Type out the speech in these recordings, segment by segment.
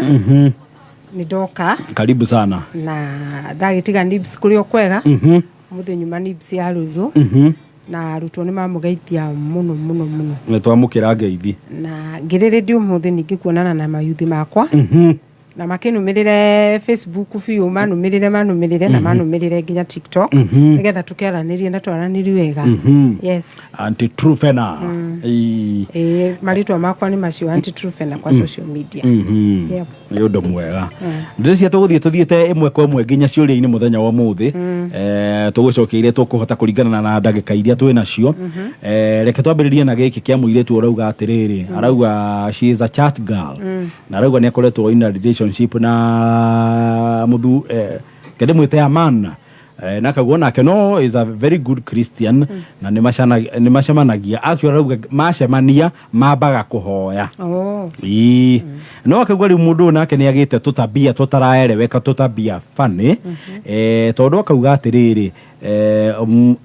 Nĩ ndoka. Karibu sana. Na ndagĩtiga nibs kũrĩ o kwega. Mũthĩ nyuma nibs ya Ruiru. Na arutwo nĩ mamũgeithia mũno mũno mũno. Nĩ twamũkĩra ngeithi. Na ngĩrĩrĩ ũmũthĩ ningĩ kuonana na mayuthi makwa. Na makĩnũmĩrĩre Facebook biũ, manũmĩrĩre na manũmĩrĩre nginya TikTok, nĩgetha tũkĩaranĩrie na twaranĩrie wega. Yes. Auntie Trufena. Ĩĩ. Ĩĩ, marĩtwa makwa nĩ macio, Auntie Trufena kwa social media. Yep. Nĩ ũndũ mwega. Ndĩreciria tũgũthiĩ tũthiĩte ĩmwe kwa ĩmwe nginya ciũria-inĩ mũthenya wa ũmũthĩ. Tũgũcokia iria tũkũhota kũringana na ndagĩka iria twĩ nacio. Reke twambĩrĩrie na gĩkĩ kĩa mũirĩtu ũrauga atĩrĩrĩ, arauga she is a church girl. Na arauga nĩ akoretwo in a relationship na mũthu kende mwĩte a man. Na akauga onake no is a very good Christian na nĩ macemanagia. Actually arauga macemania mambaga kũhoya. Ĩĩ. No akauga rĩu mũndũ ũyũ nake nĩ agĩte tũtabia tũtaraereweka, tũtabia funny. Tondũ akauga atĩrĩrĩ,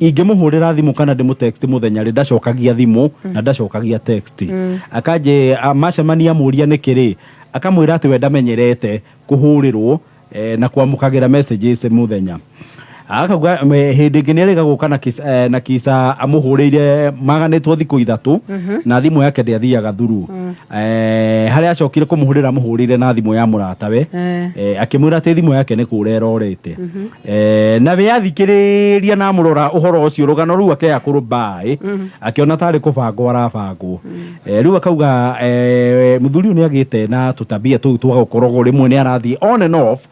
ingĩmũhũrĩra thimũ kana ndĩmũ text mũthenya rĩ, ndacokagia thimũ na ndacokagia text. Akanje macemania mũria nĩkĩ rĩ, akamwĩra atĩ we ndamenyerete kũhũrĩrwo na kwamũkagĩra messages mũthenya. Akauga hĩndĩ ĩngĩ nĩ erĩga gũka na kisa, na kisa amũhũrĩire maganĩtwo thikũ 3 na thimũ yake ndĩathiaga thuru. Harĩa acokire kũmũhũrĩra, amũhũrĩire na thimũ ya mũratawe. Akĩmwĩra atĩ thimũ yake nĩ kũra ĩrorĩte. Na we athikĩrĩria na amũrora ũhoro ũcio rũgano rũu akeya kũrũmbaĩ, akĩona tarĩ kũbangwo arabangwo. Rĩu akauga mũthuri ũyũ nĩ agĩte na tũtabia tũu twa gũkoragwo rĩmwe nĩ arathiĩ on and off,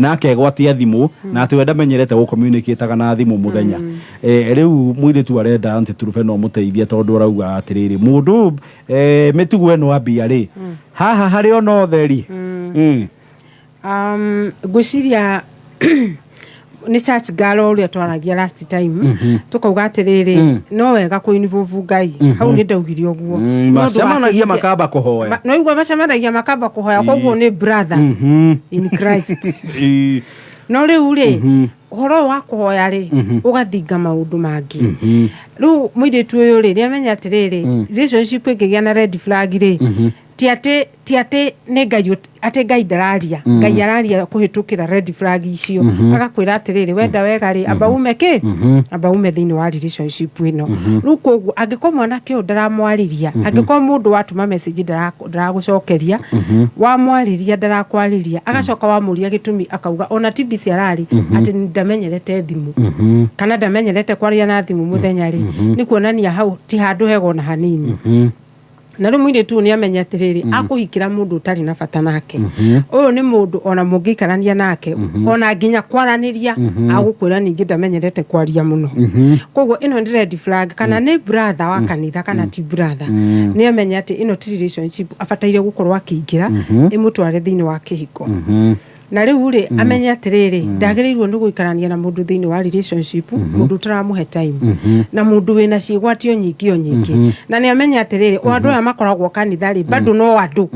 na akegwatia thimũ na atĩ we ndamenyerete gũcommunicataga na thimũ mũthenya. Rĩu mũirĩtu arenda Auntie Trufe no mũteithie, tondũ arauga atĩrĩrĩ, mũndũ mĩtugo ĩno ambia rĩ, haha harĩ ona ũtheri. Ngwĩciria nĩ church girl, o ũrĩa twaragia last time, tũkauga atĩrĩrĩ, no wega kũ involve Ngai hau. Nĩ ndaugire ũguo. Nĩ ũndũ wa Macemanagia makamba kũhoya. No igua macemanagia makamba kũhoya, koguo nĩ brother in Christ. No rĩu rĩ, ũhoro ũyũ wa kũhoya rĩ, ũgathinga maũndũ mangĩ. Rĩu mũirĩtu ũyũ rĩ, nĩamenya atĩrĩrĩ, relationship ĩngĩgĩa na red flag rĩ, ti atĩ nĩ Ngai atĩ Ngai ndararia. Ngai araria kũhĩtũkĩra red flag icio, agakwĩra atĩrĩrĩ, wenda wega rĩ, amba ume kĩ, amba ume thĩinĩ wa relationship ĩno. Rĩu koguo angĩkorwo mwanake ũyũ ndaramwarĩria, angĩkorwo mũndũ watũma message ndaragũcokeria, wamwarĩria ndarakwarĩria, agacoka wamũria gĩtũmi akauga ona ti busy ararĩ, atĩ ndamenyerete thimũ kana ndamenyerete kwaria na thimũ mũthenya rĩ, nĩ kuonania hau ti handũ hega ona hanini. Na rĩu mũirĩtu ũyũ nĩ amenya atĩrĩrĩ, akũhikĩra mũndũ ũtarĩ na bata nake. Ũyũ nĩ mũndũ ona mũngĩikarania nake, ona nginya kwaranĩria agũkwĩra ningĩ ndamenyerete kwaria mũno. Koguo ĩno nĩ red flag, kana nĩ brother wa kanitha kana ti brother, nĩ amenya atĩ ĩno ti relationship abataire gũkorwo akĩingĩra ĩmũtware thĩinĩ wa kĩhiko. Na rĩu rĩ, amenye atĩrĩrĩ, ndagĩrĩirwo nĩ gũikarania na mũndũ thĩinĩ wa relationship, mũndũ ũtaramũhe time na mũndũ wĩna ciĩgwatio nyingĩ o nyingĩ. Na nĩ amenye atĩrĩrĩ, o andũ aya makoragwo kanitha rĩ, bado no andũ,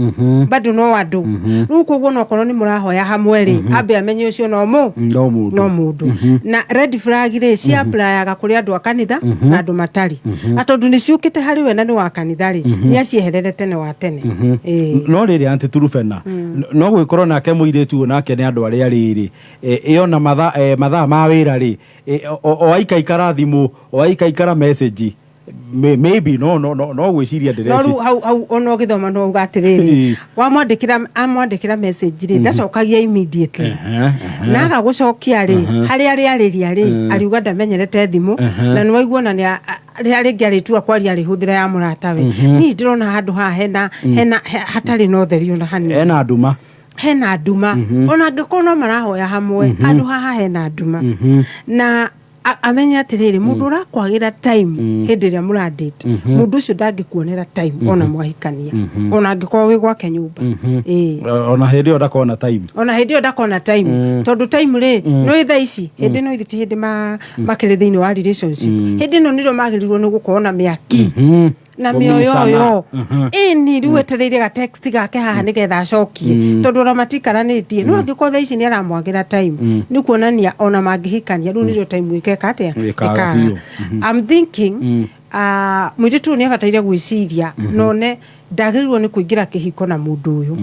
bado no andũ. Rĩu koguo nokorwo nĩ mũrahoya hamwe rĩ, ambe amenye ũcio no mũ no mũndũ. No mũndũ. Na red flag rĩ, ciaplayaga kũrĩ andũ a kanitha na andũ matarĩ, na tondũ nĩ ciũkĩte harĩ we na nĩ wa kanitha rĩ, nĩ acieherere tene wa tene. Ĩĩ. No rĩrĩ, Auntie Turubena, no gwĩkorwo nake mũirĩtu ũyũ nake nĩ andũ arĩa rĩrĩ ĩyo na mathaa ma wĩra rĩ, o aikaikara thimũ, o aikaikara message. Maybe no gwĩciria no ndĩreciria. Rĩu hau ona ũgĩthoma no uga atĩrĩrĩ, wamwandĩkĩra, amwandĩkĩra message rĩ, ndacokagia immediately. Na agagũcokia rĩ, harĩa arĩarĩria rĩ, ariuga ndamenyerete thimũ, na nĩ waigua ona nĩ rĩrĩa rĩngĩ arĩtua kwaria arĩhũthĩra ya mũratawe. Niĩ ndĩrona handũ haha hena hatarĩ na ũtheri ona hanini. Ena nduma. Hena nduma. Ona angĩkorwo no marahoya hamwe, handũ haha hena nduma. Na amenye atĩrĩrĩ, mũndũ ũrakwagĩra time hĩndĩ ĩrĩa mũradate, mũndũ ũcio ndangĩkuonera time ona mwahikania, ona angĩkorwo wĩ gwake nyũmba. Ĩĩ. Ona hĩndĩ ĩyo ndakona time. Ona hĩndĩ ĩyo ndakona time, tondũ time rĩ, nĩ thaa ici hĩndĩ ĩno ithi ti hĩndĩ makĩrĩ thĩinĩ wa relationship. Hĩndĩ ĩno nĩrĩo magĩrĩirwo nĩ gũkorwo na mĩaki na Kũmicana. mĩoyoyo. Ĩni rĩu etereire ga text gake haha nĩgetha acokie, tondũ ona matikaranĩtie. No angĩkorwo thaa ici nĩ aramwagĩra time, nĩ kuonania ona mangĩhikania rĩu nĩrĩo time ĩkeka atĩa? Ĩkaga Ĩkaga. biũ. I'm thinking, mũirĩtu ũyũ nĩ abataire gwĩciria none. Ndagĩrĩirwo nĩ kũingĩra kĩhiko na mũndũ ũyũ,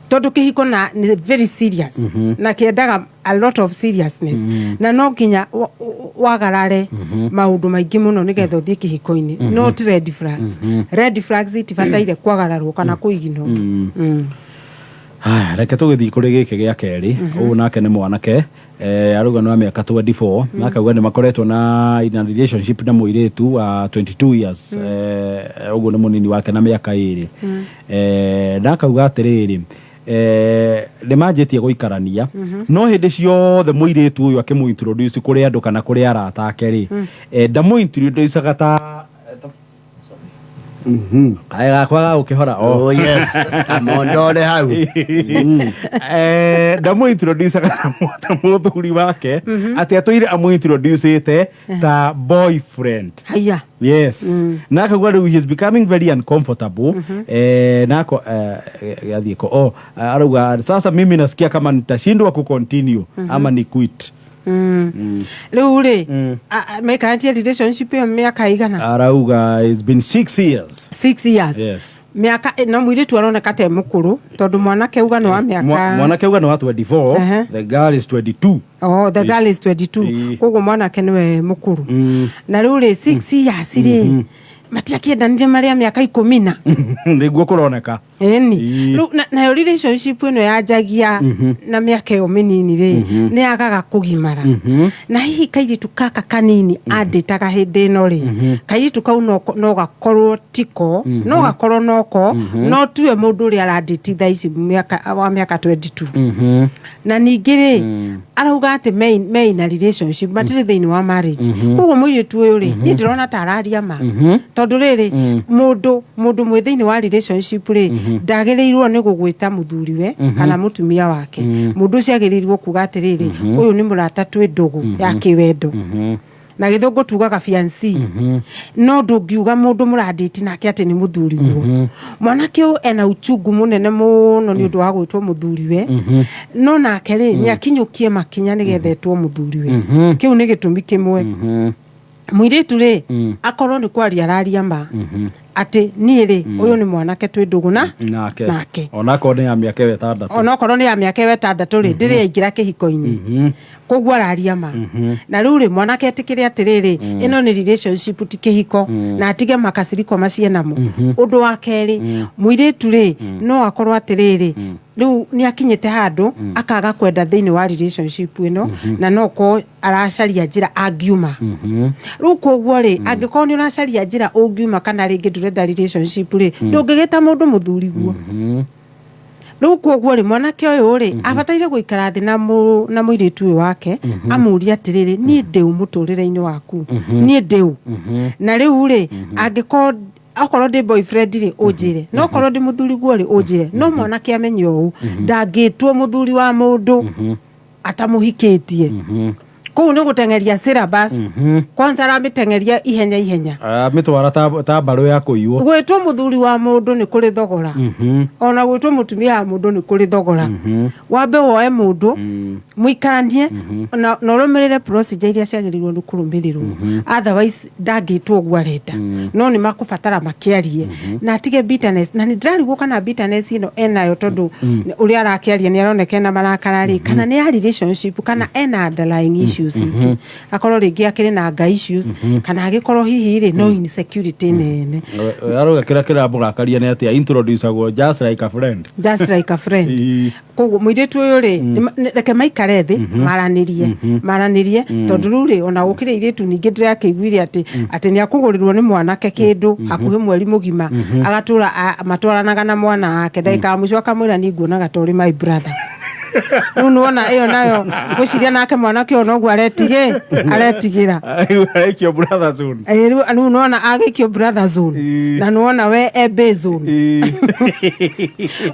tondũ kĩhiko na nĩ very serious na kĩendaga a lot of seriousness, na no nginya wagarare maũndũ maingĩ mũno nĩgetha ũthiĩ kĩhiko-inĩ. Not red flags. Red flags itibataire kwagararwo kana kũiginwo. Haya, reke tũgĩthiĩ kũrĩ gĩkĩ gĩa kerĩ. Ũyũ nake nĩ mwanake, arauga nĩ wa mĩaka 24, na akauga nĩ makoretwo na in a relationship na mũirĩtu wa 22 years, ũguo nĩ mũnini wake na mĩaka 2. Na akauga atĩrĩrĩ, nĩ manjĩtie gũikarania, no hĩndĩ ciothe mũirĩtu ũyũ akĩmũ introduce kũrĩ andũ kana kũrĩ arata ake rĩ, ndamũ introduce ta kaĩ gakwa gagũkĩhora o. Oh yes, kamondore hau. Ndamũ introduce ta mũthuri wake, atĩ atũire amũ introduce ta boyfriend. Haya. Yes, na akauga rĩu he is becoming very uncomfortable. Nako gĩathiĩ ko oh, arauga sasa mimi nasikia kama nitashindwa kucontinue ama ni quit. Rĩu rĩ, maikarĩtie relationship ĩyo mĩaka igana? Arauga it's been 6 years. 6 years? Yes. Mĩaka na mũirĩtu aroneka te mũkũrũ, tondũ mwanake uga nĩ wa mĩaka Mwanake uga nĩ wa 24. The girl is 22. Oh, the girl is 22. Koguo mwanake nĩwe mũkũrũ. Na rĩu rĩ, 6 years rĩ, matiakĩendanire marĩa mĩaka 10 na Nĩguo kũroneka. Ĩni. Ĩĩ. Rĩu nayo relationship ĩno yanjagia na mĩaka ĩyo mĩnini rĩ, nĩ yagaga kũgimara, na hihi kairĩtu gaka kanini andĩtaga hĩndĩ ĩno rĩ, kairĩtu kau no gakorwo tiko, no gakorwo noko, no tiwe mũndũ ũrĩa arandĩti thaa ici mĩaka wa mĩaka 22. Na ningĩ rĩ, arauga atĩ me in a relationship, matirĩ thĩinĩ wa marriage. Koguo mũirĩtu ũyũ rĩ, niĩ ndĩrona ta araria ma, tondũ rĩrĩ, mũndũ mwĩ thĩinĩ wa relationship rĩ, ndagĩrĩirwo nĩ gũgwĩta mũthuriwe kana mũtumia wake. Mũndũ ũcio agĩrĩirwo kuga atĩrĩrĩ, ũyũ nĩ mũrata, twĩ ndũgũ ya kĩwendo, na Gĩthũngũ tugaga fiancé. No ndũngiuga mũndũ mũrandĩti nake atĩ nĩ mũthuriguo. Mwanake ũyũ ena uchungu mũnene mũno nĩ ũndũ wa gwĩtwo mũthuriwe, no nake rĩ, nĩ akinyũkie makinya nĩgetha etwo mũthuriwe. Kĩu nĩ gĩtũmi kĩmwe. Mũirĩtu rĩ, akorwo nĩ kwaria araria ma atĩ niĩ rĩ, ũyũ nĩ mwanake twĩ ndũgũ na nake nake. Onakorwo nĩ ya mĩaka ĩyo 6. Onokorwo nĩ ya mĩaka ĩyo 6 rĩ, ndĩrĩ yaingĩra kĩhiko-inĩ, koguo araria ma. Na rĩu rĩ, mwanake etĩkĩre atĩrĩrĩ, ĩno nĩ relationship, ti kĩhiko, na atige makaciriko macie namo. Ũndũ wa kerĩ, mũirĩtu rĩ, no akorwo atĩrĩrĩ, rĩu nĩ akinyĩte handũ akaga kwenda thĩinĩ wa relationship ĩno, na no korwo aracaria njĩra angiuma rĩu. Koguo rĩ, angĩkorwo nĩ ũracaria njĩra ũngiuma kana rĩngĩ ndũrenda relationship rĩ, ndũngĩgĩta mũndũ mũthuriguo rĩu. Koguo rĩ, mwanake ũyũ rĩ, abataire gũikara thĩ na mũirĩtu ũyũ wake, amũrie atĩrĩrĩ, niĩ ndĩũ mũtũrĩre-inĩ waku? Niĩ ndĩũ? Na rĩu rĩ, angĩkorwo okorwo ndĩ boyfriend rĩ, ũnjĩre, no okorwo ndĩ mũthuriguo rĩ, ũnjĩre. No mwanake amenye ũũ, ndangĩtwo mũthuri wa mũndũ atamũhikĩtie. Kũu nĩ gũteng'eria syllabus kwanza, aramĩteng'eria ihenya ihenya. Mĩtwara ta mbarũ ya kũiywo. Gwĩtwo mũthuri wa mũndũ nĩ kũrĩ thogora, ona gwĩtwo mũtumia wa mũndũ nĩ kũrĩ thogora. Wambe woe mũndũ mũikaranie na ũrũmĩrĩre procedure iria ciagĩrĩirwo nĩ kũrũmĩrĩrwo, otherwise ndangĩtwo ũguo arenda. No nĩ makũbatara makĩarie na atige bitterness, na nĩ ndĩrarigwo kana bitterness ĩno enayo, tondũ ũrĩa arakĩaria nĩ aroneka ena marakara rĩ, kana nĩ ya relationship kana ena underlying issues ingĩ, akorwo rĩngĩ akĩrĩ na nga issues, kana agĩkorwo hihi rĩ, no insecurity nene. Arauga kĩrĩa kĩramũrakaria nĩ atĩ introducagwo just like a friend. Just like a friend. Koguo mũirĩtu ũyũ rĩ, reke maikare thĩ maranĩrie, tondũ rĩu rĩ, ona gũkĩrĩ airĩtu ningĩ ndĩrakĩiguire atĩ nĩ akũgũrĩrwo nĩ mwanake kĩndũ hakuhĩ mweri mũgima, agatũra matwaranaga na mwana wake, ndagĩka ya mũico akamwĩra, niĩ nguonaga ta ũrĩ my brother. Rĩu nĩwona ĩyo nayo, ngwĩciria nake mwanake ũyũ noguo aretigĩra. Aikio brother zone. Rĩu nĩwona agĩikio brother zone. Na nĩwona we e bay zone.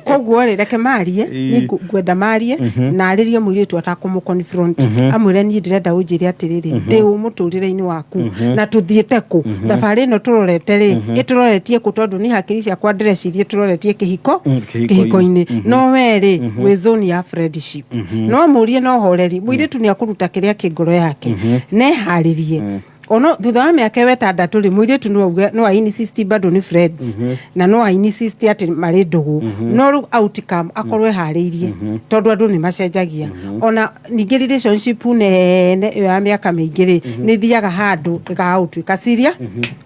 Koguo rĩ, reke marie. Niĩ ngwenda marie na arĩrie mũirĩtu atakũmũ confront, amwĩre, niĩ ndĩrenda ũnjĩre atĩrĩrĩ, ndĩ ũ mũtũrĩre-inĩ waku, na tũthiĩte kũ? Thabarĩ ĩno tũrorete rĩ, ĩtũroretie kũ? Tondũ niĩ hakiri ciakwa ndĩrecirie tũroretie kĩhiko. Kĩhiko-inĩ. Kĩhiko-inĩ, no we rĩ, wĩ zone ya friendship. No mũrie no horeri, mũirĩtu nĩ akũruta kĩrĩa kĩ ngoro yake, neharĩrie. Ono thutha wa mĩaka ĩyo 6 rĩ, mũirĩtu no auge no a insist bado nĩ friends, na no a insist atĩ marĩ ndũgũ, no rĩu outcome akorwo eharĩirie, tondũ andũ nĩ macenjagia. Ona ningĩ relationship nene ĩyo ya mĩaka mĩingĩ rĩ, nĩ ĩthiaga handũ ĩkaga gũtuĩka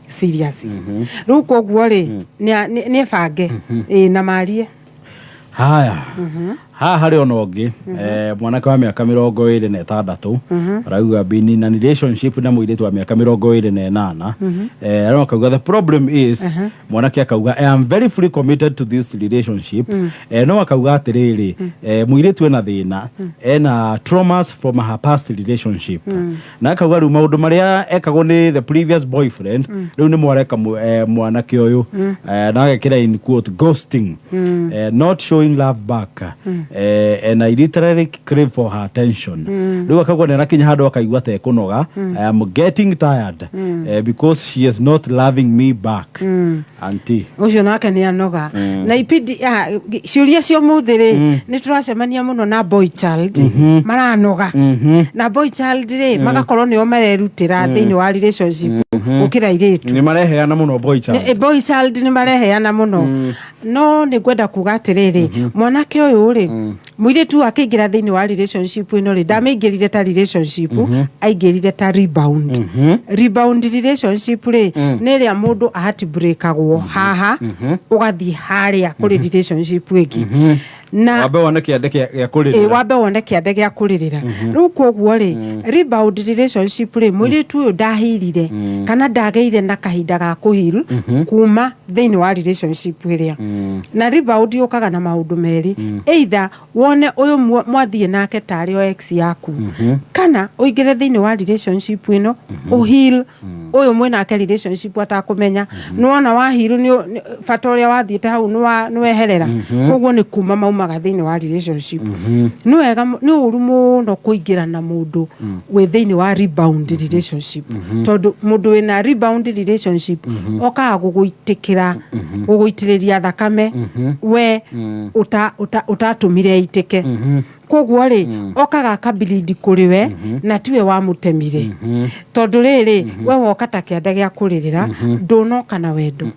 serious. Rĩu koguo rĩ, nĩ ebange, ĩĩ, na marie. Haya, haha harĩ ona ũngĩ, mwanake wa mĩaka 26 arauga been in a relationship na mũirĩtu wa mĩaka 28. Arĩa akauga the problem is, mwanake akauga, "I am very fully committed to this relationship." No akauga atĩrĩrĩ, mũirĩtu ena thĩna, ena traumas from her past relationship, na akauga rĩu maũndũ marĩa ekagwo nĩ the previous boyfriend rĩu nĩ mwareka mwanake ũyũ, na agekĩra in quote ghosting, not showing love back, and I literally crave for her attention. Rĩu akauga nĩ arakinya handũ akaigua ta ekũnoga, "I am getting tired because she is not loving me back." Auntie. Ũcio nake nĩ anoga na ipindi ciũria cia ũmũthĩ rĩ, nĩ tũracemania mũno na boy child maranoga, na boy child rĩ, magakorwo nĩo marerutĩra thĩinĩ wa relationship gũkĩra airĩtu. Nĩ mareheana mũno boy child. Boy child nĩ mareheana mũno, no nĩ ngwenda kuga atĩrĩrĩ, mwanake ũyũ rĩ, mũirĩtu akĩingĩra thĩinĩ wa relationship ĩno rĩ, ndamĩingĩrire ta relationship, aingĩrire ta rebound. Rebound relationship rĩ, nĩ ĩrĩa mũndũ ahatibreakagwo haha, ũgathiĩ harĩa kũrĩ relationship ĩngĩ na wambe wone kĩande gĩa kũrĩrĩra. Wambe wone kĩande gĩa kũrĩrĩra. Rĩu koguo rĩ, rebound relationship rĩ, mũirĩtu ũyũ ndahirire kana ndagĩire na kahinda ga kũheal kuma thĩinĩ wa relationship ĩrĩa. Na rebound yũkaga na maũndũ merĩ: either wone ũyũ mwathiĩ nake tarĩ o ex yaku, kana ũingĩre thĩinĩ wa relationship ĩno ũheal ũyũ mwĩnake relationship atakũmenya. Nĩwona waheal, bata ũrĩa wathiĩte hau nĩweherera. Koguo nĩ kuma maumaga thĩinĩ wa relationship. Nĩ wega nĩ ũru mũno kũingĩra na mũndũ wĩ thĩinĩ wa rebound relationship, tondũ mũndũ wĩna rebound relationship okaga gũgũitĩkĩra, gũgũitĩrĩria thakame we ũtatũmire ĩitĩke. Koguo rĩ, okaga akableed kũrĩ we na tiwe wamũtemire, tondũ rĩrĩ, we woka ta kĩanda gĩa kũrĩrĩra, ndũnoka na wendo.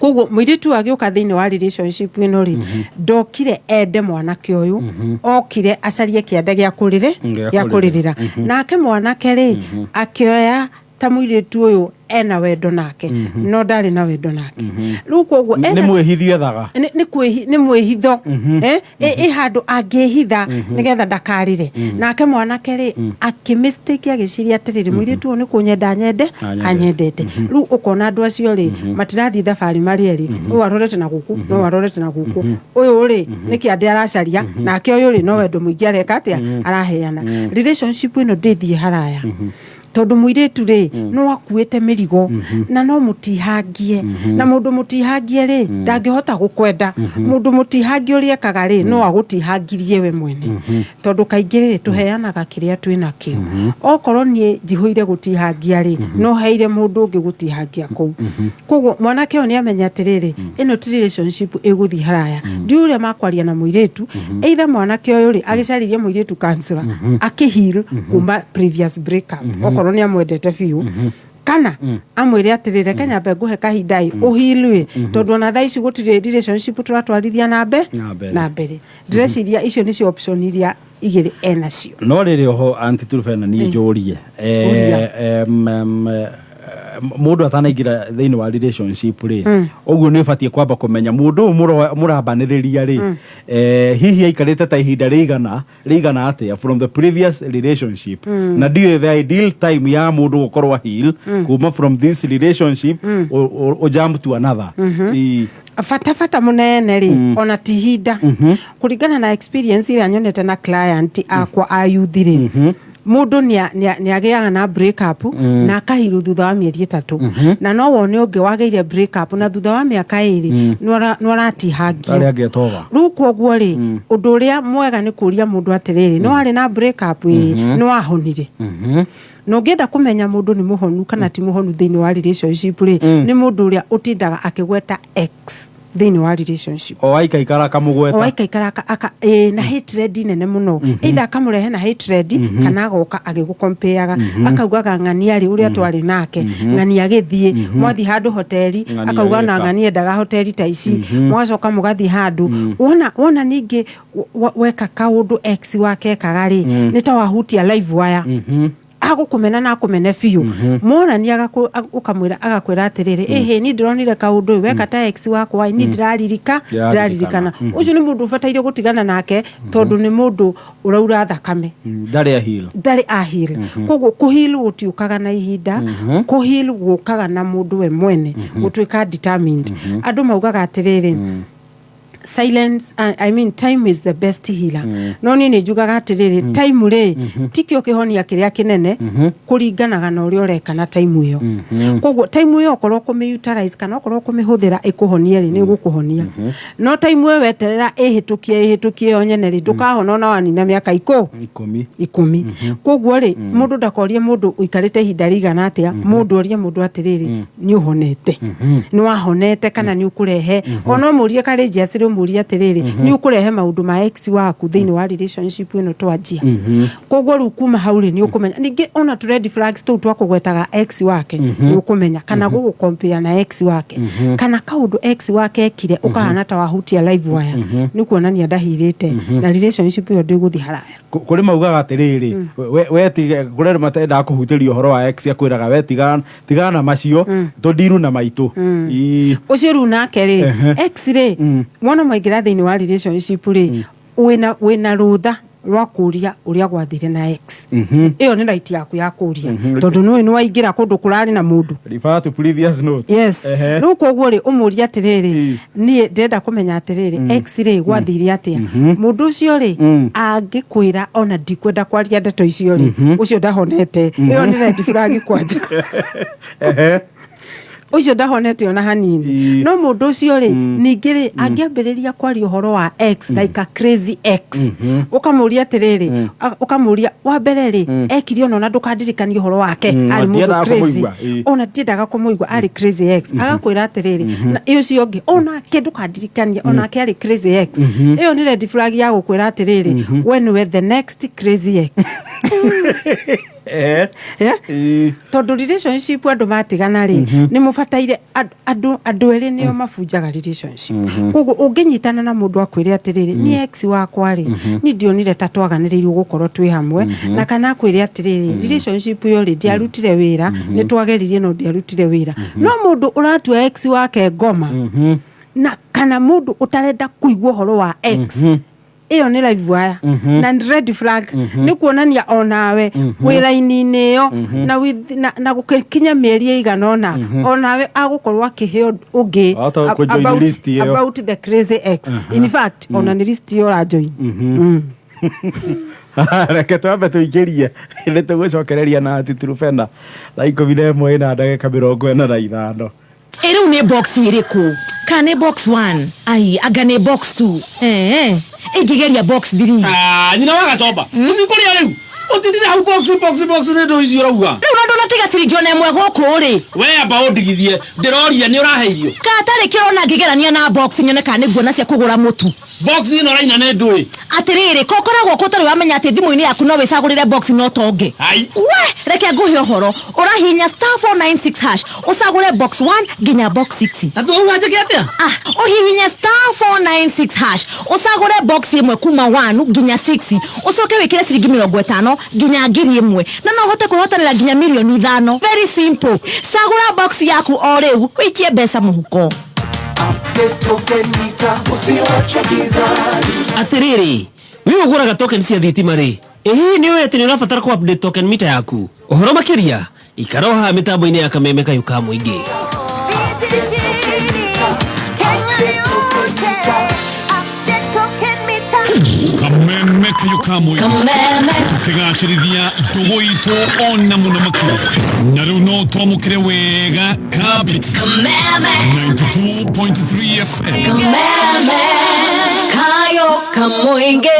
Koguo mũirĩtu agĩũka thĩinĩ wa relationship ĩno rĩ, ndokire ende mwanake ũyũ, okire acarie kĩanda gĩa kũrĩrĩ Gĩa gĩa kũrĩrĩra. Nake mwanake rĩ, akĩoya ta mũirĩtu ũyũ ena wendo nake, no ndarĩ na wendo nake. Rĩu koguo nĩ mwĩhithio ethaga. Nĩ mwĩhitho. Ĩ handũ angĩhitha nĩgetha ndakarĩre. Nake mwanake rĩ, akĩmistake, agĩciria atĩrĩrĩ, mũirĩtu ũyũ nĩ kũnyenda nyende Anyendete. Anyendete. Rĩu ũkona andũ acio rĩ, matirathiĩ thabarĩ marĩ erĩ, ũyũ arorete na gũkũ no ũyũ arorete na gũkũ. Ũyũ rĩ, nĩ kĩande aracaria, nake ũyũ rĩ, no wendo mũingĩ areka atĩa, araheana. Relationship ĩno ndĩthiĩ haraya, tondũ mũirĩtu rĩ, no akuĩte mĩrigo na no mũtihangie, na mũndũ mũtihangie rĩ, ndangĩhota gũkwenda. Mũndũ mũtihangie ũrĩa ekaga rĩ, no agũtihangirie we mwene, tondũ kaingĩ rĩ, tũheanaga kĩrĩa twĩ nakĩo. Okorwo niĩ njihũire gũtihangia rĩ, no heire mũndũ ũngĩ gũtihangia kũu. Koguo mwanake ũyũ nĩ amenya atĩrĩrĩ, ĩno ti relationship ĩgũthiĩ haraya. Ndiũĩ ũrĩa makwaria na mũirĩtu. Either mwanake ũyũ rĩ, agĩcaririe mũirĩtu counselor akĩheal kuma previous breakup, okorwo nĩ amwendete biũ, kana amwĩre atĩrĩ, reke nyambe ngũhe kahinda ĩ ũheal ĩ, tondũ ona thaa ici gũtirĩ relationship tũratwarithia na mbe Na mbere. Na mbere. Ndĩreciria icio nĩcio option iria igĩrĩ enacio. No rĩrĩ, oho Auntie Truphena, niĩ njũrie. Ũria. Mũndũ atanaingĩra thĩinĩ wa relationship rĩ, ũguo nĩ ũbatiĩ kwamba kũmenya mũndũ ũyũ mũrambanĩrĩria rĩ, hihi aikarĩte ta ihinda rĩigana rĩigana atĩa from the previous relationship, na ndiũĩ the ideal time ya mũndũ gũkorwo heal kuma from this relationship ũ jump to another. Bata bata mũnene rĩ, ona ti ihinda. Kũringana na experience ĩrĩa nyonete na client akwa a youth rĩ, mũndũ nĩ agĩaga na break up na akaheal thutha wa mĩeri 3, na no wone ũngĩ wagĩire break up na thutha wa mĩaka 2 nĩ aratihangio. Arĩa angĩtoga. Rĩu koguo rĩ, ũndũ ũrĩa mwega nĩ kũria mũndũ atĩrĩrĩ, nĩ warĩ na break up ĩ, nĩ wahonire? Na ũngĩenda kũmenya mũndũ nĩ mũhonu kana ti mũhonu thĩinĩ wa relationship rĩ, nĩ mũndũ ũrĩa ũtindaga akĩgweta ex. Thĩinĩ wa relationship. O aikaikara akamũgweta. O aikaikara ĩĩ, na hatred nene mũno, either akamũrehe na hatred kana agoka agĩgũkompeaga, akaugaga ng'ania rĩ ũrĩa twarĩ nake, ng'ania agĩthiĩ, mwathiĩ handũ hoteri, Ng'ania akauga na agĩka. Ng'ania endaga hoteri ta ici, mũgacoka mũgathiĩ handũ, wona ningĩ weka kaũndũ ex wake ekaga rĩ, nĩ ta wahutia live wire, agũkũmena na akũmene biũ. Monania ũkamwĩra, agakwĩra atĩrĩrĩ, ĩhĩ, niĩ ndĩronire kaũndũ ĩ weka ta ex wakwa ĩ, niĩ ndĩraririka Ndĩraririkana. Ndĩraririkana. Ũcio nĩ mũndũ ũbataire gũtigana nake, tondũ nĩ mũndũ ũraura thakame. Ndarĩ ahil. Ndarĩ ahil. Koguo kũheal gũtiũkaga na ihinda, kũheal gũkaga na mũndũ we mwene gũtuĩka determined. Andũ maugaga atĩrĩrĩ, silence, I mean, time is the best healer, no niĩ nĩ njugaga atĩrĩrĩ, time rĩ tikĩo kĩhonia kĩrĩa kĩnene, kũringanaga na ũrĩa ũreka na time ĩyo. Koguo time ĩyo okorwo kũmĩ utilize kana okorwo kũmĩhũthĩra ĩkũhonie rĩ, nĩ ĩgũkũhonia, no time ĩyo weterera ĩhĩtũkie ĩhĩtũkie yo nyene rĩ, ndũkahona ona wanina mĩaka ikũ 10. 10. Koguo rĩ, mũndũ ndakorie mũndũ ũikarĩte ihinda rĩigana atĩa, mũndũ orie mũndũ atĩrĩrĩ, nĩ ũhonete, nĩ wahonete kana nĩ ũkũrehe? Ona ũmũrie karĩ rĩ, ũmũrie atĩrĩrĩ, nĩ ũkũrehe maũndũ ma ex waku thĩinĩ wa relationship ĩno twanjia? Koguo rĩu kuma hau rĩ, nĩ ũkũmenya ningĩ ona tũ red flags tũu twa kũgwetaga ex wake, nĩ ũkũmenya kana gũgũcompare na ex wake, kana kaũndũ ex wake ekire ũkahana ta wahutia live wire, nĩ kuonania ndahirĩte na relationship ĩyo ndĩgũthiĩ haraya. Kũrĩ maugaga atĩrĩrĩ, we tige, kũrĩ andũ matendaga kũhutĩrio ũhoro wa ex, akwĩraga we tigana na macio, tũndiru na maitũ. Ii. Ũcio rĩu nake rĩ, ex rĩ, mwana mwaingĩra thĩinĩ wa relationship rĩ, wĩna rũtha rwa kũria ũrĩa gwathire na ex. Ĩyo nĩ right yaku ya kũria, tondũ nĩũĩ nĩ waingĩra kũndũ kũrarĩ na mũndũ. Refer to previous note. Yes. Rĩu koguo rĩ, ũmũrie atĩrĩrĩ, niĩ ndĩrenda kũmenya atĩrĩrĩ, ex rĩ, gwathire atĩa? Mũndũ ũcio rĩ, angĩkwĩra ona ndikwenda kwaria ndeto icio rĩ, ũcio ndahonete. Ĩyo nĩ red flag kwanja. Ũcio ndahonete ona hanini. No mũndũ ũcio rĩ, ningĩ rĩ, angĩambĩrĩria kwaria ũhoro wa ex like a crazy ex, ũkamũria atĩrĩrĩ, ũkamũria wa mbere rĩ, ekire ona ndũkandirikanie ũhoro wake, arĩ mũndũ Ndiendaga crazy. kũmũigua, ĩ. Ona ndiendaga kũmũigua, arĩ crazy ex. Agakwĩra atĩrĩrĩ, na ũcio ũngĩ onake ndũkandirikanie, onake arĩ crazy ex. Ĩyo nĩ red flag ya gũkwĩra atĩrĩrĩ, we nĩwe the next crazy ex. Yeah? Tondũ relationship andũ matigana rĩ, nĩ mũbataire andũ erĩ nĩo mabunjaga relationship. Koguo ũngĩnyitana na mũndũ akwĩre atĩrĩrĩ, niĩ ex wakwa rĩ, niĩ ndionire ta twaganĩrĩirwo gũkorwo twĩ hamwe, na kana akwĩre atĩrĩrĩ, relationship ĩyo rĩ, ndiarutire wĩra, nĩ twageririe no ndiarutire wĩra. No mũndũ ũratua ex wake ngoma, na kana mũndũ ũtarenda kũigua ũhoro wa ex, ĩyo nĩ live wire na nĩ red flag, nĩ kuonania onawe wĩ raini-inĩ ĩyo na na gũgĩkinya mĩeri ĩigana ũna, onawe agũkorwo akĩheo ũngĩ Wahota kũjoin list ĩyo. About the crazy ex. In fact, ona nĩ list ĩyo ũrajoin. Reke twambe tũingĩrie, nĩ tũgũcokereria na ati Turufena thaa 11 na ndagĩka 45. Ĩ rĩu nĩ box ĩrĩkũ? Kana nĩ box 1? Ai, anga nĩ box 2? Ingĩgeria box 3. Ah, nyina wa gacomba, tũthiĩ kũrĩa rĩu, ũtindire hau box box box, nĩ ndũ icio ũrauga. Rĩu no ndũnatiga ciringi ona ĩmwe gũkũ rĩ. We amba ũndigithie, ndĩroria nĩ ũrahe irio. Katarĩ kĩrona ngĩgerania na box nyone kana nĩ nguona cia kũgũra mũtu. Box ĩno ũraina nĩ ndũĩ. Atĩrĩrĩ, ko ũkoragwo kũ ũtarĩ wamenya atĩ thimũ-inĩ yaku no wĩcagũrĩre box no tonge? Ai. We reke ngũhe ũhoro, ũrahihinya *496# ũcagũre box 1 nginya box 6. Na tuauga njĩke atĩa? Ah, ũhihinye *496# ũcagũre box ĩmwe kuma 1 nginya 6, ũcoke wĩkĩre ciringi 50 nginya 1000, na no ũhote kwĩhotanĩra nginya mirioni 5. Very simple, cagũra box yaku o rĩu, ũikie mbeca mũhuko. Atĩrĩrĩ, we ũgũraga token cia thitima rĩ, ĩ hihi nĩ ũĩ atĩ nĩ ũrabatara kũ update token meter yaku? Ũhoro makĩria ikara o haha mĩtambo-inĩ ya Kameme kayũ ka mũingĩ. Kameme kayũ ka mũingĩ, tũkĩgacĩrithia ndũgũ itũ ona mũno makĩria, na rĩu no twamũkĩre wega kabit 92.3 FM. Kayo Kamoinge.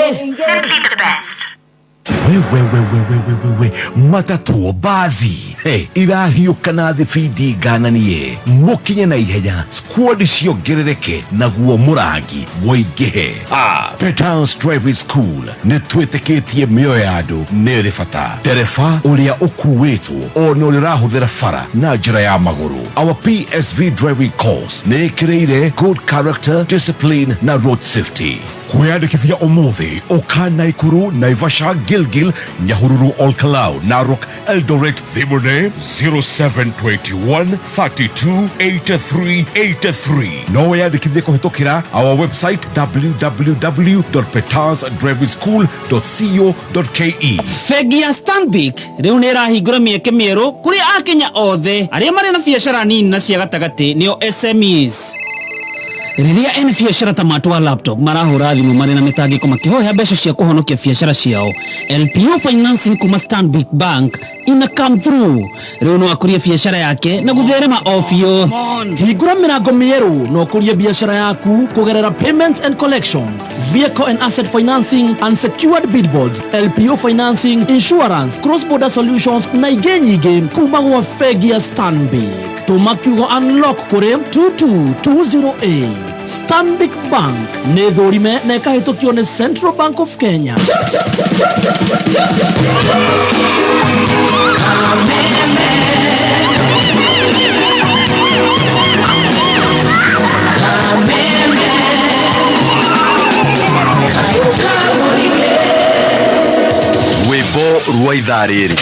Wewewewewewewe, matatũ, mbathi, hey, irahiũka na thibindi ngananie, mũkinye na ihenya, squad ciongerereke, naguo mũrangi woingĩhe. Ah, Petals Driving School nĩ twĩtĩkĩtie mĩoyo ya andũ nĩ ĩrĩ bata, ndereba ũrĩa ũkuĩtwo ona ũrĩa ũrahũthĩra bara na njĩra ya magũrũ. Our PSV driving course nĩ ĩkĩrĩire good character, discipline na road safety. Kwĩyandĩkithia ũmũthĩ, ũka Naikuru, Naivasha, Gilgil, Nyahururu, Olkalau, Narok, Eldoret. Thimũ nĩ 0721 32 83 83. No wĩyandĩkithie kũhĩtũkĩra our website www.petasdrivingschool.co.ke. Bengi ya Stanbic rĩu nĩ ĩrahingũra mĩeke mĩerũ kũrĩ Akenya othe arĩa marĩ na biacara nini na cia gatagatĩ, nĩo SMEs. Rĩrĩa ene biacara ta matwa laptop marahũra thimũ marĩ na mĩtangĩko makĩhoya mbeca cia kũhonokia biacara ciao, LPO financing kuma Stanbic Bank ina come through. Rĩu no akũrie biacara yake na gũtherema o biũ. Hingũra mĩrango mĩerũ na ũkũrie biacara yaku kũgerera payments and collections, vehicle and asset financing, unsecured billboards, LPO financing, insurance, cross border solutions na ingĩ nyingĩ kuma gwa bengi ya Stanbic. Tũma kiugo unlock kũrĩ 22208. Stanbic Bank nĩ thũrime na ĩkahĩtũkio nĩ Central Bank of Kenya. Rwĩmbo rwa ithaa rĩrĩ.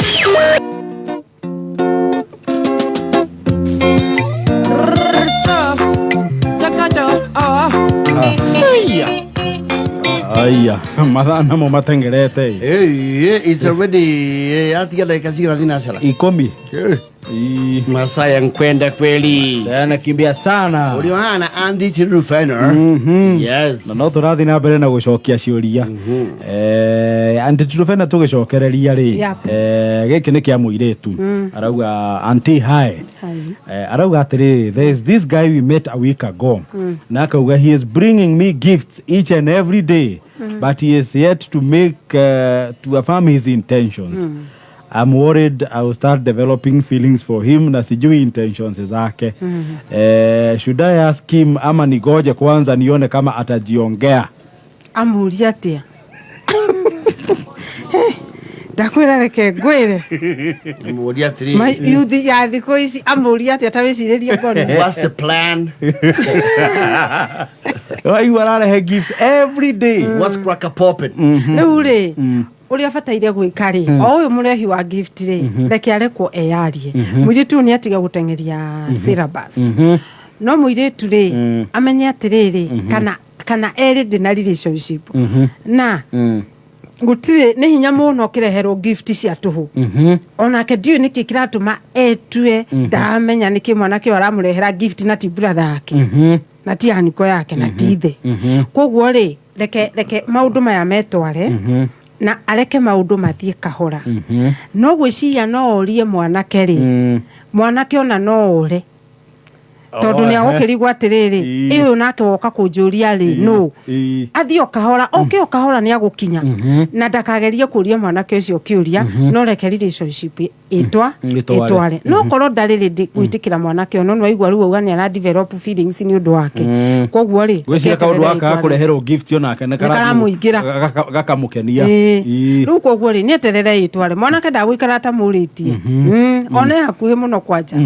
Aya, mathaa namo matengerete. Hey, it's already atiga dakika cigana thinacara? 10. Ii. Masaa ya nkwenda kweli. Sasa nakimbia sana. Uliohana Andy Tirufener. Yes. Na no tũrathiĩ na mbere na gũcokia ciũria. Aunty Trufena, tũgĩcokereria rĩ, gĩkĩ nĩ kĩa mũirĩtu arauga, "Aunty, hi." Hi. Arauga atĩrĩrĩ, there is this guy we met a week ago, na akauga he is bringing me gifts each and every day, but he is yet to make to affirm his intentions. I'm worried I will start developing feelings for him na sijui intentions zake. Should I ask him ama nigoje kwanza nione kama atajiongea?" Amũria atĩa? Ndakwĩra, reke ngwĩre. Mũria atĩrĩrĩ. Yuthi ya thikũ ici, amũria atĩa? Ta wĩcirĩrie ngoro. What's the plan? Waigua ararehe gift every day. What's cracker popping? Rĩu rĩ, ũrĩa abataire gwĩka rĩ, o ũyũ mũrehi wa gift rĩ, reke arekwo eyarie. Mũirĩtu ũyũ nĩ atiga gũteng'eria syllabus, no mũirĩtu rĩ, amenye atĩrĩrĩ, kana erĩ ndĩ na relationship na gũtirĩ, nĩ hinya mũno ũkĩreherwo gift cia tũhũ. Onake ndiũĩ nĩkĩ kĩratũma etue, ndaramenya nĩkĩ mwanake ũyũ aramũrehera gift na ti brother yake na ti aniko yake na ti ithe. Koguo rĩ, reke maũndũ maya metware na areke maũndũ mathiĩ kahora. No gwĩciria no orie mwanake rĩ, mwanake ona no ore, tondũ nĩ agũkĩrigwo atĩrĩrĩ, ĩyũ nake woka kũnjũria rĩ, no athiĩ o kahora, oke o kahora, nĩ agũkinya, na ndakagerie kũria mwanake ũcio kĩũria, no reke relationship ĩtwa Ĩtware. Ĩtware. No korwo ndarĩ rĩndĩ gwĩtĩkĩra mwanake ũyũ, no nĩwaigua rĩu auga nĩ ara develop feelings nĩ ũndũ wake, koguo rĩ, gwĩciria reke kaũndũ eterere gaka ĩtware. gakũreherwo gift onake nĩ Nĩ karamũingĩra. Gakamũkenia. Rĩu koguo rĩ, nĩ eterere ĩtware. Mwanake ndagũikara atamũrĩtie. One hakuhĩ mũno kwanja.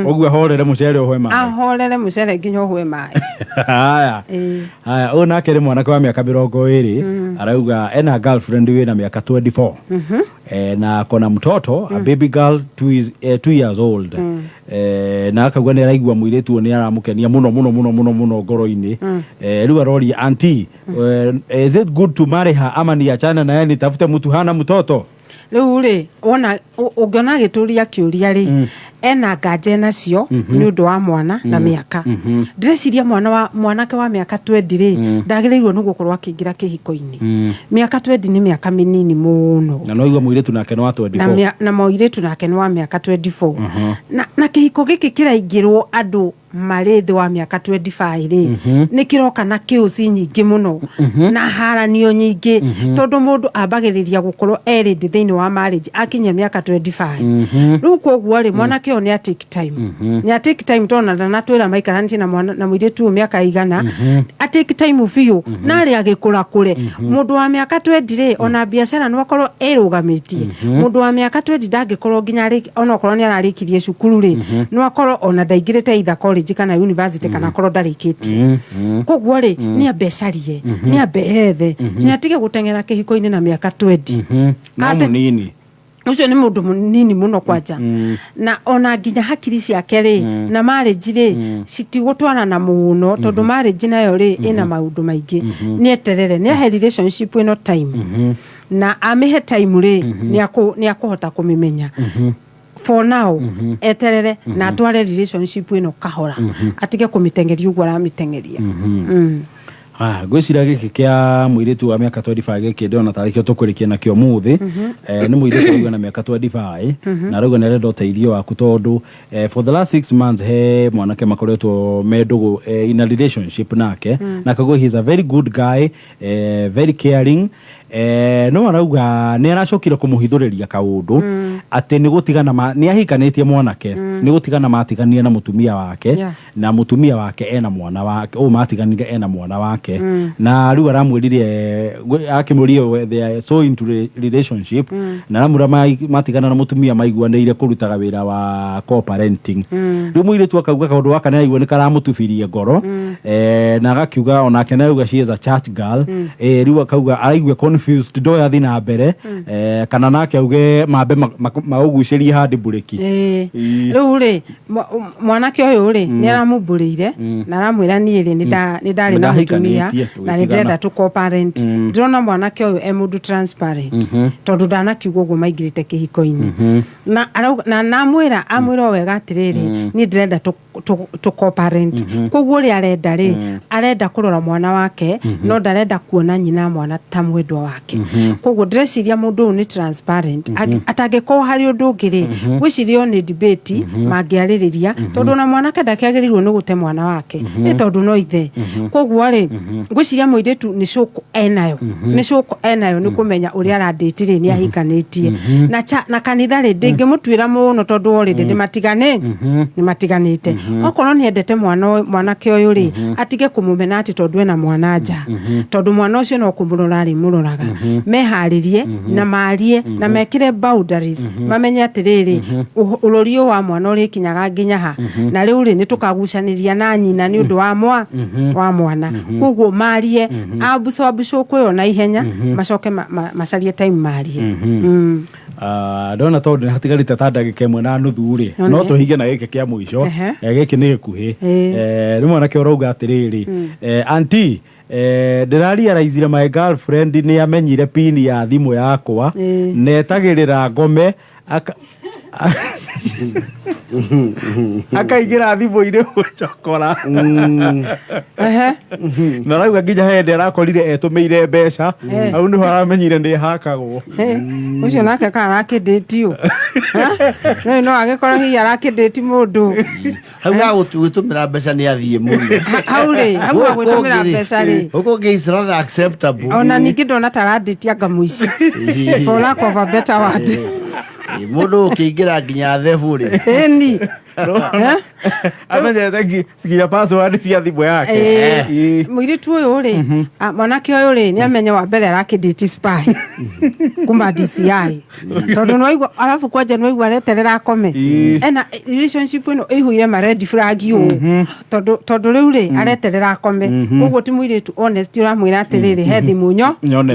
Ũguo ahorere mũcere ũhwe maĩ. Ahorere mũcere nginya ũhwe maĩ. Haya. Haya, ũyũ nake nĩ mwanake wa mĩaka 20, arauga ena girlfriend wĩna mĩaka 24, na akona mtoto, a baby girl 2 years old, na akauga nĩ araigua mũirĩtu ũyũ nĩ aramũkenia mũno mũno mũno mũno mũno ngoro-inĩ. Rĩu aroria, "Aunty, is it good to marry her ama niachane naye nitafute mtu hana mtoto?" Rĩu rĩ, wona ũngĩona agĩtũria kĩũria rĩ, Ena nganja enacio nĩ ũndũ wa mwana na mĩaka. Ndĩreciria mwana wa mwanake wa mĩaka 20 rĩ, ndagĩrĩirwo nĩ gũkorwo akĩingĩra kĩhiko-inĩ. Mĩaka 20 nĩ mĩaka mĩnini mũno. Na no igua mũirĩtu nake nĩ wa Na 24. Na mũirĩtu nake nĩ wa mĩaka 24, na kĩhiko gĩkĩ kĩraingĩrwo andũ marĩ thĩ wa mĩaka 25 rĩ, nĩ kĩroka na kĩũci nyingĩ mũno na haranio nyingĩ, tondũ mũndũ ambagĩrĩria gũkorwo erĩndĩ thĩinĩ wa marriage akinyia mĩaka 25. Rĩu koguo rĩ, mwanake ũyũ nĩ a take time, nĩ a take time, tondũ na ndanatwĩra maikaranĩtie na mwana na mũirĩtu ũyũ mĩaka igana. A take time biũ na arĩ agĩkũra kũre. Mũndũ wa mĩaka 20 rĩ, ona biacara no akorwo ĩrũgamĩtie. Mũndũ wa mĩaka 20 ndangĩkorwo nginya onokorwo nĩ ararĩkirie cukuru rĩ, no akorwo ona ndaingĩrĩte either college kana university, kana akorwo ndarĩkĩtie. Koguo rĩ, nĩ ambe acarie, nĩ ambe ethe, nĩ atige gũteng'era kĩhiko-inĩ na mĩaka 20. No mũnini. Ũcio nĩ mũndũ mũnini mũno kwanja, na ona nginya hakiri ciake rĩ na marriage rĩ citigũtwarana mũno, tondũ marriage nayo rĩ ĩna maũndũ maingĩ. Nĩ eterere, nĩ ahe relationship ĩno time, na amĩhe time rĩ, nĩ akũhota kũmĩmenya. For now eterere na atware relationship ĩno kahora, atige kũmĩteng'eria ũguo aramĩteng'eria. Ah, ngwĩciria gĩkĩ kĩa mũirĩtu wa mĩaka 25 gĩkĩ ndĩrona tarĩ kĩo tũkũrĩkia nakĩo mũthĩ. Nĩ mũirĩtu auga na mĩaka 25 na arauga nĩ arenda ũteithio waku, tondũ for the last 6 months he mwanake makoretwo me ndũgũ, in a relationship nake, na akauga he is a very good guy, very caring, no arauga nĩ aracokire kũmũhithũrĩria kaũndũ atĩ nĩ gũtigana nĩ ahikanĩtie mwanake, nĩ gũtigana matiganire na mũtumia wake, na mũtumia wake ena mwana wake ũũ matiganire, ena mwana wake, na rĩu aramwĩrire, akĩmũria they are so into relationship, na aramwĩra matigana na mũtumia maiguanĩire kũrutaga wĩra wa co-parenting. Rĩu mũirĩtu akauga kaũndũ gaka nĩ aigua nĩ karamũtubirie ngoro, na agakiuga onake nĩ auga she is a church girl. Rĩu akauga araigua confused, ndoĩ athi na mbere, kana nake auge mambe maũgucĩrie handi mburĩki. Rĩu rĩ, mwanake ũyũ rĩ, nĩ aramumbũrĩire na aramwĩra niĩ rĩ, nĩ ndarĩ na mũtumia Nĩndahikanĩtie, na nĩ ndĩrenda tũ co-parent. Ndĩrona mwanake ũyũ e mũndũ transparent, tondũ ndanakiuga ũguo maingĩrĩte kĩhiko-inĩ, na na namwĩra, amwĩra o wega atĩrĩrĩ, niĩ ndĩrenda tũ co-parent. Koguo ũrĩa arenda rĩ, arenda kũrora mwana wake, no ndarenda kuona nyina mwana ta mwendwa wake. Koguo ndĩreciria mũndũ ũyũ nĩ transparent. Atangĩkorwo harĩ ũndũ ũngĩ rĩ, ngwĩciria o nĩ debate mangĩarĩrĩria, tondũ ona mwanake ndakĩagĩrĩirwo nĩ gũte mwana wake, nĩ tondũ no ithe. Koguo rĩ, ngwĩciria mũirĩtu nĩ cũkũ enayo, nĩ cũkũ enayo nĩ kũmenya ũrĩa arandĩti rĩ, nĩ ahikanĩtie na na kanitha rĩ, ndĩngĩmũtuĩra mũno, tondũ already nĩ matigane, nĩ matiganĩte. Okorwo nĩ endete mwana mwanake ũyũ rĩ, atige kũmũmena atĩ tondũ ena mwana nja, tondũ mwana ũcio no kũmũrora arĩmũroraga. Meharĩrie na marie na mekĩre boundaries, mamenye atĩrĩrĩ, ũrori ũyũ wa mwana ũrĩkinyaga nginya ha, na rĩu rĩ, nĩ tũkagucanĩria na nyina nĩ ũndũ wa wa mwana. Koguo marie, ambucambucũkũ ĩyo na ihenya, macoke macarie time marie. Ah, ndona tondũ nĩ hatigarĩte ta ndagĩka 1.5 rĩ, no tũhinge na gĩkĩ kĩa mũico. Gĩkĩ nĩ gĩkuhĩ. Nĩ mwanake ũrauga atĩrĩrĩ, aunty, ndĩrarealizire my girlfriend nĩ amenyire pin ya thimũ yakwa, netagĩrĩra ngome akaingĩra thimũ-inĩ gũcokora, na arauga nginya hĩndĩ arakorire etũmĩire mbeca, hau nĩho aramenyire nĩ hakagwo. Ũcio nake ka arakĩndĩtio no no agĩkorwo hihi arakĩndĩti mũndũ. Hau ha gwĩtũmĩra mbeca nĩ athiĩ mũno. Hau rĩ, hau ha gwĩtũmĩra mbeca rĩ, gũkũ ũngĩ is rather acceptable. Ona ningĩ ndona ta arandĩti anga mũici, for lack of a better word. Mũndũ ũkĩingĩra nginya thebu rĩ. Ĩni. Amenyete nginya password cia thimũ yake. Mũirĩtu ũyũ rĩ, mwanake ũyũ rĩ, nĩ amenya wa mbere arakĩndĩti spy kuma DCI, tondũ nĩwaigua, arabu kwanja nĩwaigua areterera akome. Ena relationship ĩno ĩihũire ma red flag ũũ, tondũ rĩu rĩ, areterera akome. Koguo ti mũirĩtu honest ũramwĩra atĩrĩrĩ, he thimũ nyo Nyone.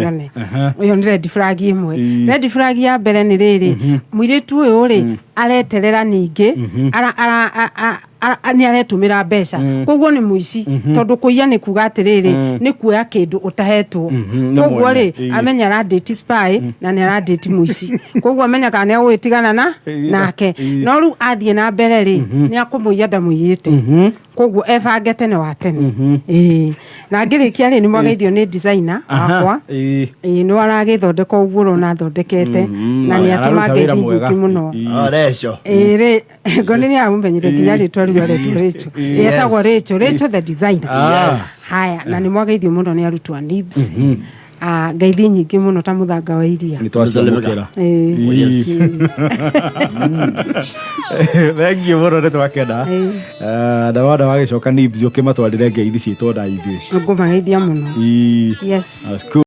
Ĩyo nĩ red flag ĩmwe. Red flag ya mbere nĩ rĩrĩ, mũirĩtu ũyũ rĩ, areterera ningĩ ara, ara, a, a, Nĩ aretũmĩra mbeca, koguo nĩ mũici, tondũ kũiya nĩ kuga atĩrĩrĩ, nĩ kuoya kĩndũ ũtahetwo. Nĩ Koguo mwene. rĩ, amenye arandĩti spy na nĩ arandĩti mũici, koguo amenya kana nĩ agũgĩtigana na nake. No rĩu athiĩ na mbere rĩ, nĩ akũmũiya ndamũiyĩte, koguo ebange tene wa tene. Ĩĩ, na ngĩrĩkia rĩ, nĩ mwageithio nĩ designer wakwa. Ĩĩ, nĩ aragĩthondeka ũguo ũrona athondekete, na nĩ atũma Araruta wĩra ngeithi mwega. nyingĩ mũno. Oh, Recho. Ĩĩ rĩ, ngoni nĩ aramũmenyire nginya rĩtwa rĩu aretwo Rachel. Etagwo Rachel, Rachel the designer. Yes. Haya, na nĩ mwageithio mũno nĩ arutwo a NIBS. Ah, ngeithi nyingĩ mũno ta mũthanga wa iria. Nĩ twaciamũkĩra. Ĩĩ. Thank you mũno, nĩ twakena. Na wona wagĩcoka NIBS ũkĩmatwarĩre ngeithi citũ na ithuĩ. Ngũmageithia mũno. Yes. That's cool.